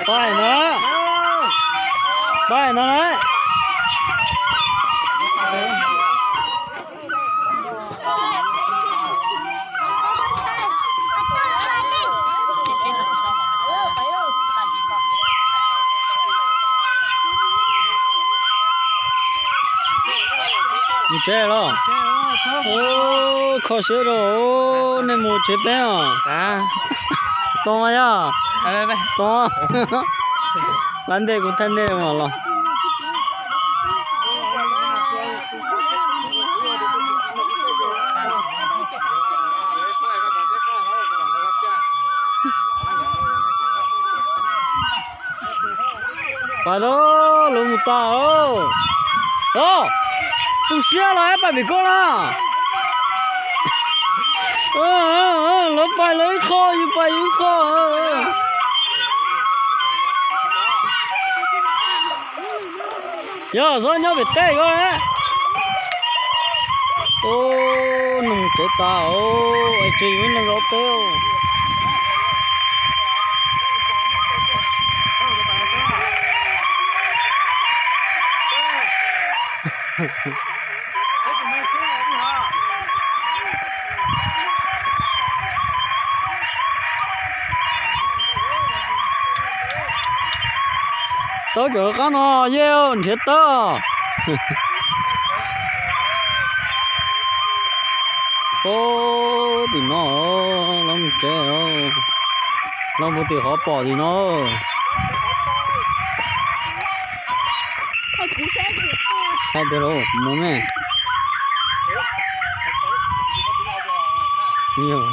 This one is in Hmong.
Pais no, pais no na. Mus tsev los? Kho siab rau, nej mus tsev peb os. Tau yog, tau. Lab ntej kuv thaij nej mus los. Pais lauj, lawv mus tas os. Os, tu siab los pais pem koj na. Lawv pais lawv ib qho, yus pais yus ib qho. Yog txhob nyob pem tej ko na. Ub, nug tsev tas os, es tsis yus ib leeg zov peb. Tawb tsam qab no yej nrhiav tawb. Ub, tim no, lawv mus tsev, lawv mus tim qhov pom tim no. Hais tias los mus me. Yog.